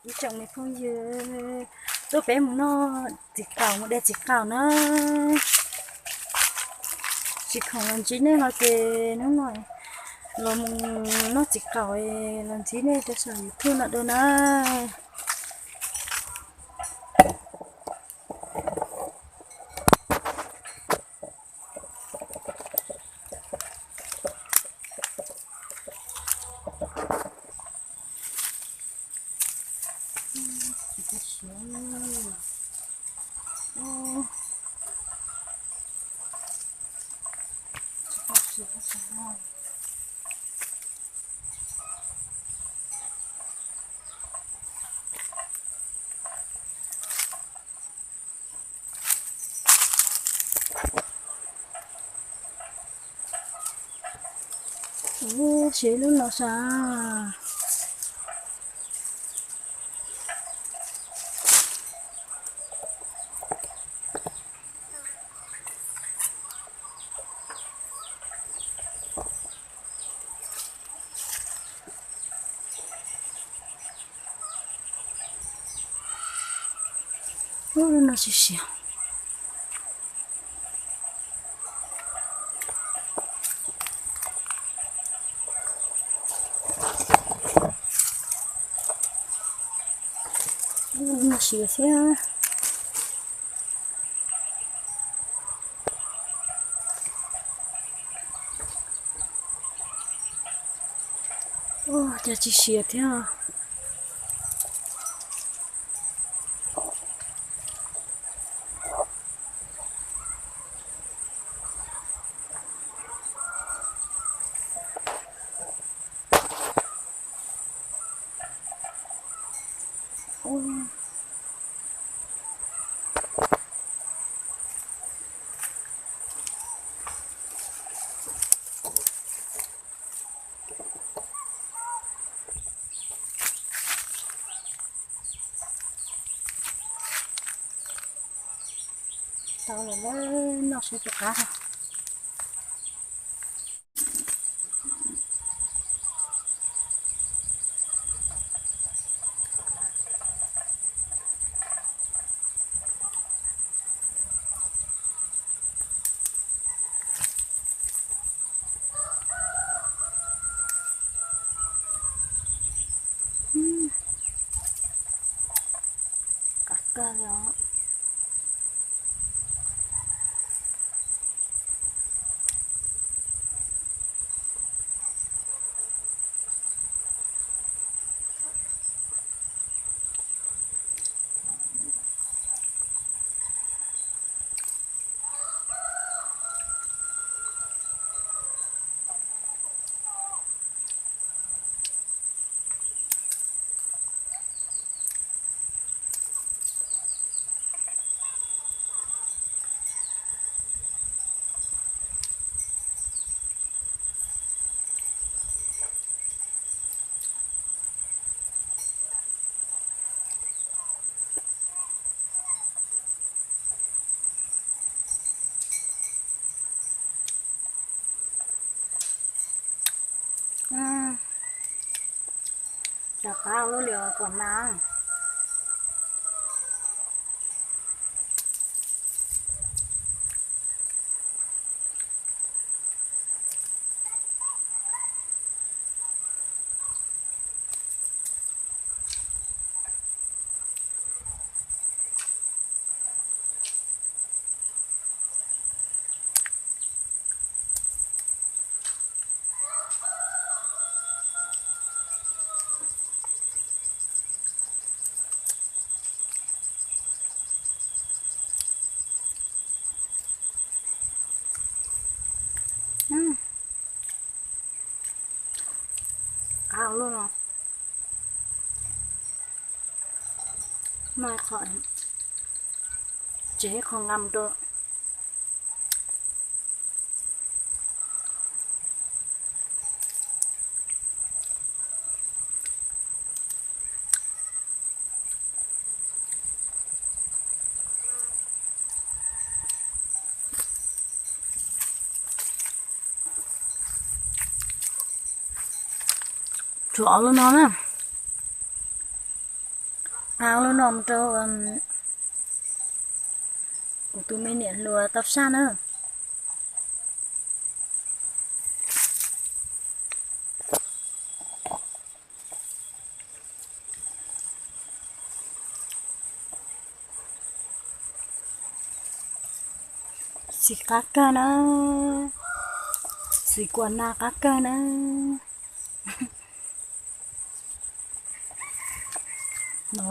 Ib tsoom me phooj ywg, tuaj peb mus noj txiv qaum, mus de txiv qaum na. Tsis khoom los ntsib nej no ces hnub no los mus noj txiv qaum los ntsib nej rau saum YouTube no dua na. Ub, siav lub no sav. Ub, lub no siav siav. Ub, lub no siav thiab. Ua cas tsis siav thiab. Tau lawm, noj seb puas qab. Qab kawg li os. Rov qab ua luaj li os kuam na. Qab ua luaj no. Noj qhov, tsev qhov nqa mus rau. Tshuav ob lub no na. Ua lub no mus rau kuv tus me niam hluas tau saj na. Txiv qab kawg na, txiv kuam nas qab kawg na. No.